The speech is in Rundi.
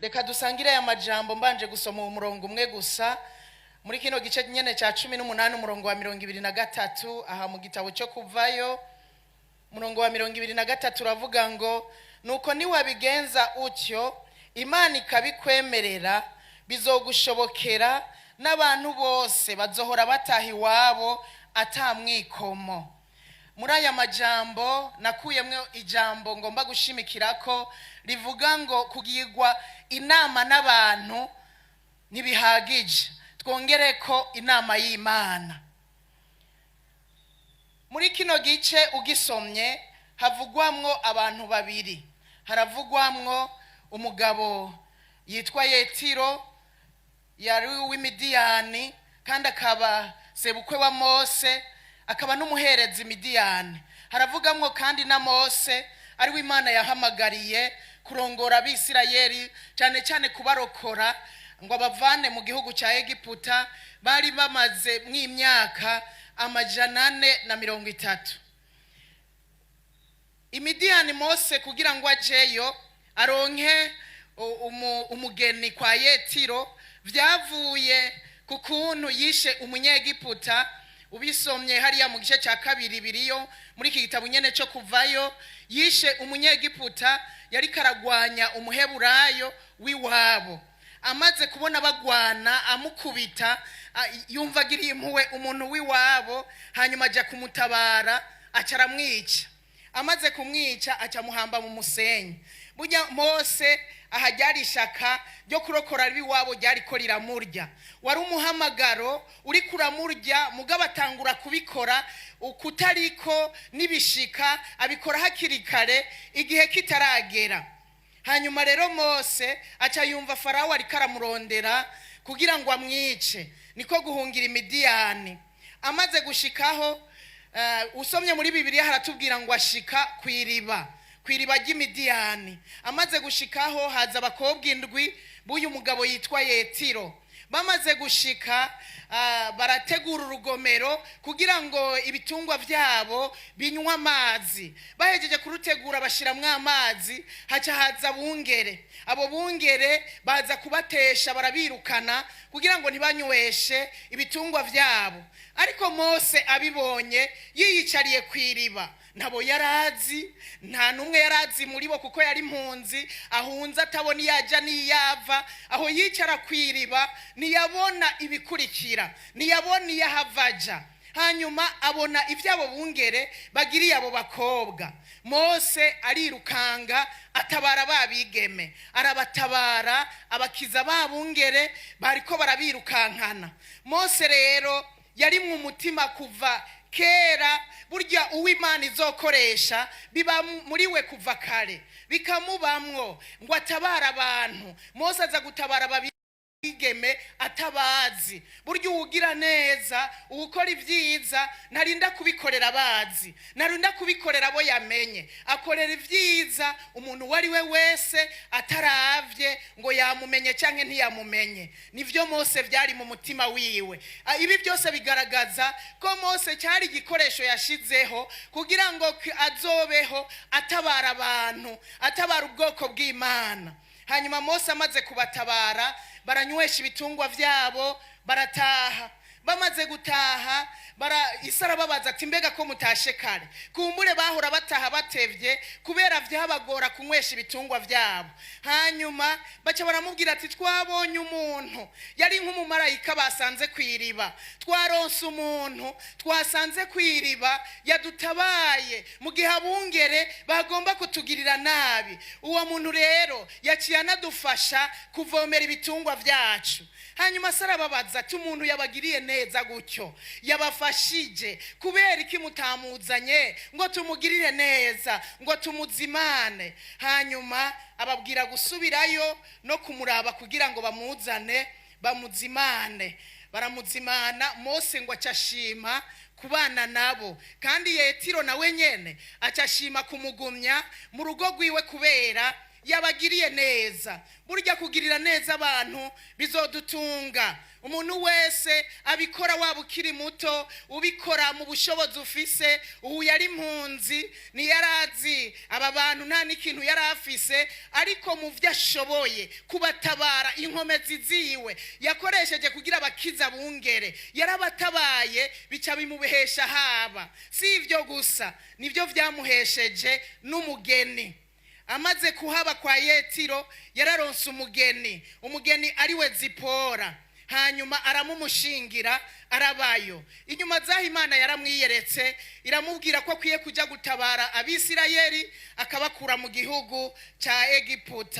Reka dusangire aya majambo. Mbanje gusoma umurongo umwe gusa muri kino gice nyene cya 18, umurongo wa 23, aha mu gitabo cyo Kuvayo. Umurongo wa 23 uravuga ngo: "Nuko niwabigenza utyo, Imana ikabikwemerera, bizogushobokera, n'abantu bose bazohora bataha iwabo atamwikomo." Muri aya majambo nakuyemwo ijambo ngomba gushimikira ko rivuga ngo kugirwa inama n'abantu ntibihagije, twongere ko inama y'Imana. Muri kino gice ugisomye havugwamwo abantu babiri. Haravugwamwo umugabo yitwa Yetiro, yari uw'Imidiyani kandi akaba sebukwe wa Mose, akaba n'umuherezi Midiyani. Haravugamwo kandi na Mose, ariwe Imana yahamagariye kurongora Abisirayeli, cyane cyane kubarokora ngo abavane mu gihugu cya Egiputa bari bamaze mw'imyaka 430. Imidiyani, Mose kugira ngo ajeyo aronke umugeni kwa Yetiro, byavuye ku kuntu yishe Umunyegiputa. Ubisomye hariya mu gice cya kabiri biriyo muri iki gitabo nyene cyo Kuvayo. Yishe Umunyegiputa yari karagwanya Umuheburayo w'iwabo. Amaze kubona bagwana amukubita, yumva agiriye impuhwe umuntu w'iwabo, hanyuma ajya kumutabara, aca aramwica. Amaze kumwica, aca amuhamba mu musenyi. Burya Mose aha ryari ishaka ryo kurokora ab'iwabo ryariko riramurya, wari umuhamagaro uri kuramurya. Mugabo atangura kubikora ukutariko n'ibishika, abikora hakiri kare igihe kitaragera. Hanyuma rero Mose aca yumva Farawo ariko aramurondera kugira ngo amwice, niko guhungira Imidiyani. Amaze gushikaho, usomye muri Bibiliya haratubwira ngo ashika ku iriba, ku iriba ry'Imidiyani. Amaze gushikaho, haza abakobwa indwi b'uyu mugabo yitwa Yetiro. Bamaze gushika, barategura urugomero kugira ngo ibitungwa byabo binywe amazi. Bahejeje kurutegura, bashiramwo amazi, haca haza bungere. Abo bungere baza kubatesha, barabirukana kugira ngo ntibanyweshe ibitungwa byabo. Ariko Mose abibonye yiyicariye ku iriba, ntabo yarazi, nta n'umwe yarazi muri bo, kuko yari impunzi ahunze, atabona iyo ajya n'iyo ava. Aho yicara ku iriba ntiyabona ibikurikira, ntiyabona iyo ahava aja. Hanyuma abona iby'abo bungere bagiriye abo bakobwa. Mose arirukanga, atabara ba bigeme, arabatabara, abakiza ba bungere bariko barabirukankana. Mose rero yari mu mutima kuva kera. Burya uw'Imana izokoresha biba muri we kuva kare, bikamubamwo ngo atabare abantu. Mose aza gutabara abigeme atabazi. Burya uwugira neza, uwukora ibyiza, ntarinda kubikorera abazi, ntarinda kubikorera abo yamenye. Akorera ibyiza umuntu uwo ari we wese, ataravye ngo yamumenye cyangwa ntiyamumenye. Nivyo Mose byari mu mutima wiwe. Ibi byose bigaragaza ko Mose cyari igikoresho yashizeho kugira ngo azobeho atabara abantu, atabara ubwoko bw'Imana. Hanyuma Mose amaze kubatabara, baranywesha ibitungwa byabo, barataha. Bamaze gutaha, isi arababaza ati: "Mbega ko mutashe kare?" Kumbure bahora bataha batevye kubera vyabagora kunywesha ibitungwa vyabo. Hanyuma baca baramubwira ati: "Twabonye umuntu yari nk'umumarayika basanze ku iriba. Twaronse umuntu twasanze ku iriba, yadutabaye mu gihe abungere bagomba kutugirira nabi. Uwo muntu rero yaciye anadufasha kuvomera ibitungwa vyacu." Hanyuma se arababaza ati: "Umuntu yabagiriye neza gutyo, yabafashije, kubera iki mutamuzanye ngo tumugirire neza, ngo tumuzimane?" Hanyuma ababwira gusubirayo no kumuraba kugira ngo bamuzane bamuzimane. Baramuzimana. Mose ngo acashima kubana nabo, kandi Yetiro nawe nyene acashima kumugumya mu rugo rwiwe kubera Yabagiriye neza. Burya kugirira neza abantu bizodutunga. Umuntu wese abikora, waba ukiri muto, ubikora mu bushobozi ufise. Ubu yari impunzi, ntiyarazi aba bantu, nta n'ikintu yari afise, ariko mu byo ashoboye kubatabara, inkomezi ziwe yakoresheje kugira abakiza bungere, yarabatabaye, bica bimuhesha haba. Si ibyo gusa, nibyo byamuhesheje n'umugeni. Amaze kuhaba kwa Yetiro, yararonse umugeni, umugeni ariwe Zipora, hanyuma aramumushingira, arabayo. Inyuma z'aho Imana yaramwiyeretse, iramubwira ko akwiye kujya gutabara Abisirayeli, akabakura mu gihugu cya Egiputa.